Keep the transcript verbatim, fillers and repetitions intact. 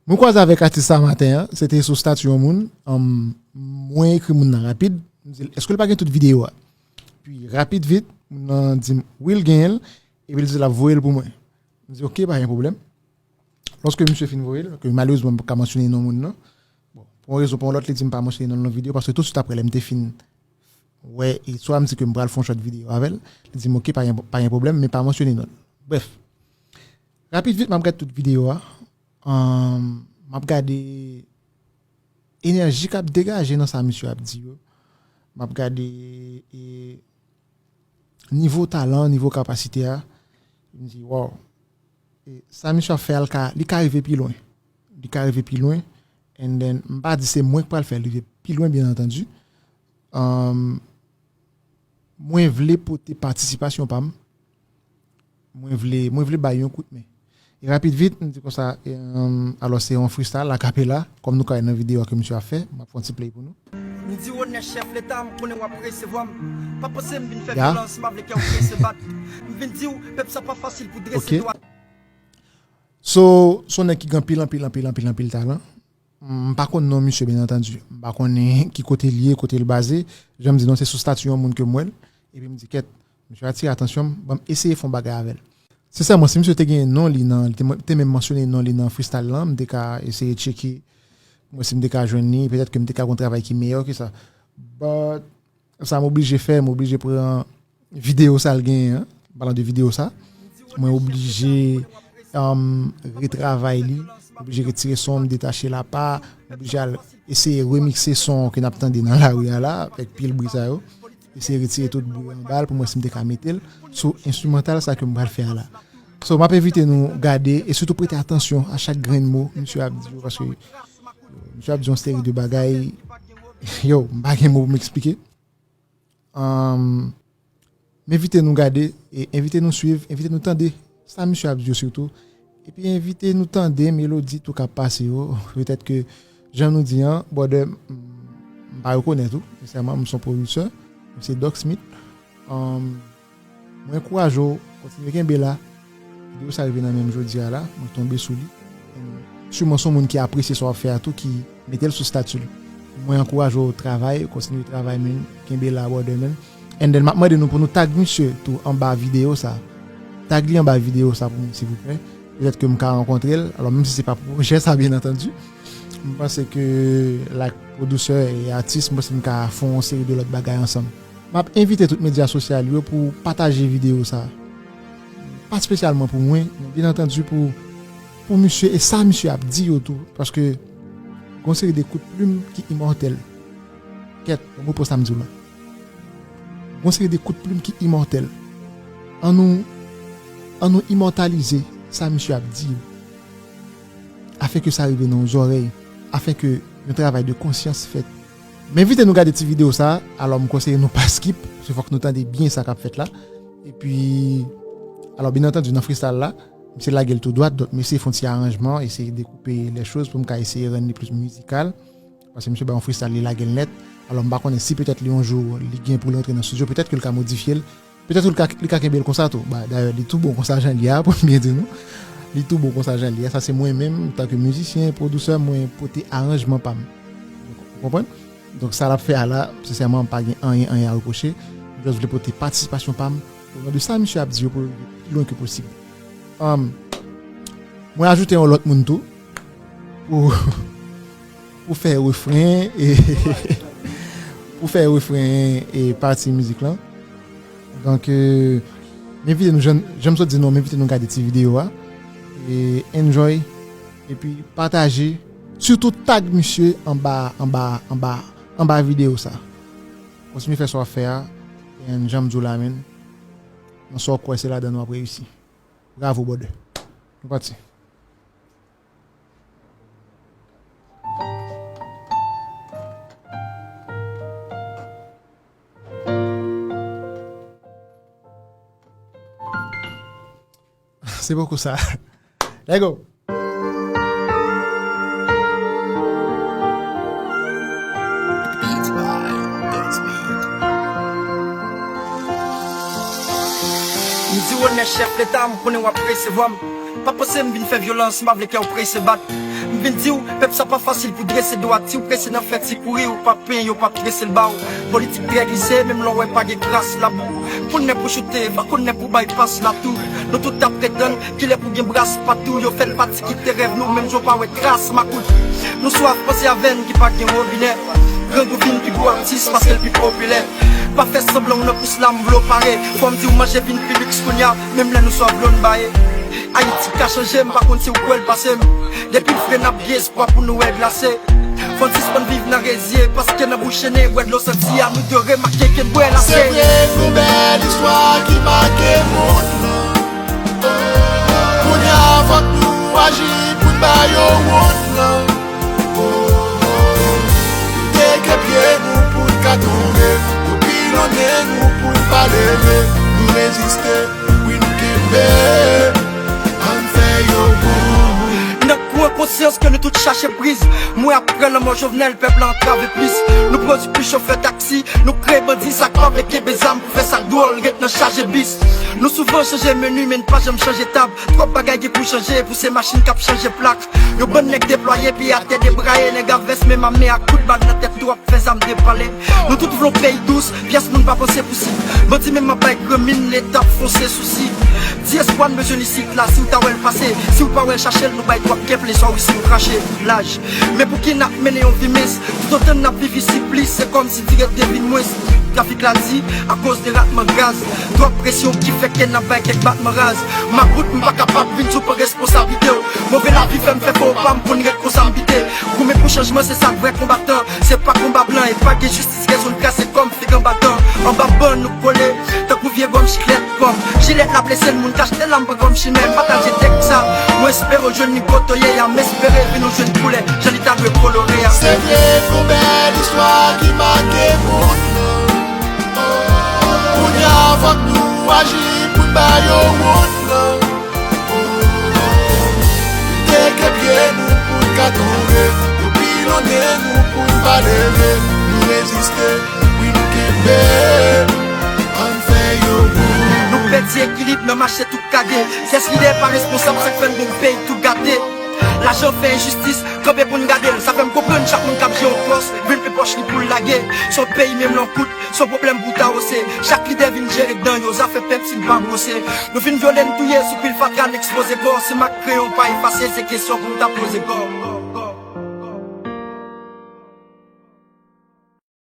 Mwen kwaze avèk atis sa maten an, se te sou stati yon moun, um, mwen ekri moun nan rapid, m di l, èske l pa gen tout videyo a? Pi rapid vit, moun nan di m, wi, l genyen l, epi l di l ap voye l pou mwen. M di, oke, pa gen pwoblèm. Lòske misye fin voye l, ke malerezman m pa ka mansyone non moun nan, bon, pou yon rezon, pou yon lòt, li di m pa mansyone non l nan videyo, paske tousuit aprè, lè m te fin wè, e swa m di ke m pral fè yon chòt videyo avè l, li di m, oke, pa gen, pa gen pwoblèm, men pa mansyone non l. Brèf, rapid vit, m ap gade tout videyo a, um, m ap gade enèji k ap degaje nan sa misye ap di yo. M ap gade, e, nivo talan, nivo kapasite a. M di, wow. E, sa misye ap fè a, l ka, li ka rive pi lwen. Li ka rive pi lwen. And then, m pa di se mwen k pral fè l rive pi lwen, byen antandi. Um, mwen vle pote patisipasyon pa m. Mwen vle, mwen vle bay yon kout men. E rapid vit, m di konsa, e, um, alò se yon freestyle, a capella, kòm nou ka wè nan videyo a ke misye ap fè, m ap fè yon ti play pou nou. M di w onè chèf leta, m konnen w ap resevwa m. Pa panse m vin fè vyolans, m pa vle kè w prese bat. M vin di w, pèp sa pa fasil pou drese dwat. So, se yon nèg ki gen anpil, anpil, anpil, anpil, anpil talan. M pa konn non misye, byen antandi. M pa konnen ki kote l ye, kote l baze. Jan m di non, se sou stati yon moun ke m wè l. Epi m di, kèt, misye atire atansyon m, ban m eseye fè yon bagay avè l. Sensèman, si misye te gen non li nan, li te, te menm mansyone non li nan freestyle lan, m te ka eseye tcheke, mwen si m te ka jwenn li, petèt ke m te ka gen yon travay ki meyè ke sa. But, sa m oblije fè, m oblije pran videyo sa l genyen an. An palan de videyo sa, mwen oblije, um, retravay li, m oblije retire son, m detache l apa, m oblije al eseye remikse son ke n ap tande nan lari a la, avèk pil bri sa yo. Eseye retire tout bri anba l pou m wè si m te ka mete l sou enstrimantal sa ke m pral fè a la. So, m ap envite nou gade e sitou prete atansyon a chak grenn mo misye ap di yo, paske misye ap di yon seri de bagay, yo, m pa gen mo pou m eksplike. Um, m envite nou gade, e envite nou swiv, envite nou tande sa misye ap di yo sitou. Epi envite nou tande melodi tou k ap pase yo. Petèt ke, jan nou di an, brother, m, m pa rekonèt ou, sensèman, m se yon pwodiktè, m se Doc Smith. Um, mwen ankouraje w, kontinye kenbe la. Videyo sa rive nan men m jodi a la, mwen tonbe sou li. And siman se yon moun ki apresye sa w ap fè a tou, ki mete l sou stati l. Mwen ankouraje w travay, kontinye travay, men kenbe la, brother, men. And then, m ap mande nou pou nou tag misye tou anba videyo sa. Tag li anba videyo sa pou mwen, silvouplè. Petèt ke m ka rankontre l. Alò, menm si se pa pwojè sa, byen antandi. M panse ke, like, pwodiktè e atis, m panse m ka fè yon seri de lòt bagay ansanm. M ap envite tout medya sosyal yo pou pataje videyo sa. Pa espesyalman pou mwen, men byen antandi pou, pou misye e sa misye ap di yo tou. Paske gon seri de kout plim ki imòtèl. Kèt, bon, mwen pran sa m di w la. Gon seri de kout plim ki imòtèl. An nou, an nou imòtalize sa misye ap di yo. Afin ke sa rive nan yon zòrèy. Afin ke yon travay de konsyans fèt. M envite nou gade ti videyo sa, alò m konseye nou pa skip, paske fòk nou tande byen sa k ap fèt la. Epi, alò, byen antandi, nan freestyle la, misye lage l tou dwat, donk m eseye fè yon ti aranjman, eseye dekoupe lè choz pou m ka eseye rann li plis mizikal. Paske misye bay yon freestyle, li lage l nèt. Alò, m pa konnen si petèt li yon jou, li gen pou l rantre nan estidyo, petèt ke l ka modifye l. Petèt li ka, li ka kenbe l konsa tou. Ba, dayè, li tou bon konsa jan l ye a, pou m byen di nou. Li tou bon konsa jan l ye a. Sa se mwen menm, antanke mizisyen, pwodiktè, mwen pote aranjman pa m. Ou konprann? Donk, sa l ap fè a la, sensèman, m pa gen anyen, anyen a repwoche. M just vle pote patisipasyon pa m, o non de sa misye ap di yo pou l rive pi lwen ke posib. Um, mwen ajoute yon lòt moun tou, pou, pou fè refren, e, pou fè refren e pati mizik lan. Donk, e, m envite nou, jan, jan m sot di nou, m envite nou gade ti videyo a. E enjoy, epi pataje, sitou tag misye anba, anba, anba, anba videyo sa. Kontinye fè sa w ap fè a, and jan m di w la, menn, nan sa w kwè se ladan w ap reyisi. Bravo, brother. Nou pati. Se poko sa. Let go. M di w onè chèf leta, m konnen w ap resevwa m. Pa panse m vin fè vyolans, m pa vle kè w prese bat. M vin di w, pèp sa pa fasil pou drese dwat. Si w prese nan fè ti kouri, w pa penyen, yo p ap trese l ba w. Politik trè glise, menm lè w wè pa gen kras labou. Konnen pou choute, fò konnen pou bay pas latou. Nou tout t ap pretann, kilè pou gen bras patou. Yo fè n pati kite rèv nou, menm jan w pa wè tras makout. Nou swaf panse avè n ki pa gen wobinè. Grangou vin pi gwo atis paske l pi popilè. Pa fè sanblan w nan kous la, m vle w pare. Fò m di w manje vin pi liks kounya, menm lè nou swaf dlo n baye. Ayiti ka chanje, m pa konn si w kwè l pase m. Depi l fre n ap gen espwa pou nou wè glase. Fò n sispann viv nan rezye, paske nan bouch ene, bwè dlo santi a, nou dwe remake ke n bwè l ase. Se vre, gon bèl istwa ki make mond lan. Kounye a fòk nou aji pou n ba yo wont lan. Teke pye nou pou n ka tonbe, yo pilonnen nou pou n pa leve. Nou reziste, wi nou kenbe, ann fè yo wont. Nan kwen konsyans ke nou tout chache priz. Mwen ap pran lanmò Jovenel, pèp la antrave plis. Nou pwodui plis chofè taksi, nou kreye bandi, sa k pa vle kenbe zam pou fè sa k dwòl, ret nan chaje bis. Nou souvan chanje meni, men n pa janm chanje tab. Twòp bagay gen pou chanje, pou se machin k ap chanje plak. Yon bann nèg deplwaye, pye atè debraye, nèg a vès menm ame ak kout bal nan tèt tou ap fè zam depale. Nou tout vle yon peyi dous, pyès moun pa panse posib. Bandi menm ap bay granmin, Leta ap fonse sousi. Ti espwa n bezwen isit la, si w ta wè l pase. Si w pa wè l chache l, nou bay twòp kèp, leswa w isi nou krache. Laj. Men pouki n ap mennen yon vi mens? Toutotan n ap viv isi plis, se kòmsi di ret devin mwens. Trafik la di, akoz de ratman gaz. Twòp presyon ki fè ke n ap bay kèk batman raz. Makout, m pa kapab vin sou pran responsablite w. Move lavi fè m fè fo pa m pou n ret konsa m bite. Goumen pou chanjman, se sa k vrè konbatan. Se pa konba blan, e pa gen jistis, rezon n kase kòm fig anba dan. Anba ban nou kole, tankou vye gòm chiklèt kòm. Jilèt la blese n, moun k achte l la m pran kòm chimè. M pataje tèks sa, mwen espere w jwenn li kote w ye a, m espere vin w jwenn koulè, jan li ta dwe kolore a. Se vre, gon bèl istwa ki make mond lan. Kounye a fòk nou aji pou n ba yo wont lan. Teke pye nou pou n ka tonbe, yo pilonnen nou pou n pa leve. Nou reziste, wi nou kenbe, ann fè yo wont. Nou pèdi ekilib nan mache tou kage. Kiyès ki dèyè pa responsab, sa k fè n gon peyi tou gate. Lajan fè enjistis, kanpe pou n gade l. Sa fè m konprann chak moun k ap jere yon pòs, vin pi pwòch li pou l lage. Se yon peyi menm lè w kout, se yon pwoblèm pou w ta wose. Chak lidè vin jere dan yo, zafè pèp si n pa bwose. Nou vin vyole n touye sou pil fatra n ekspoze kò. Si mak kreyon pa efase, se kesyon pou m ta poze kò.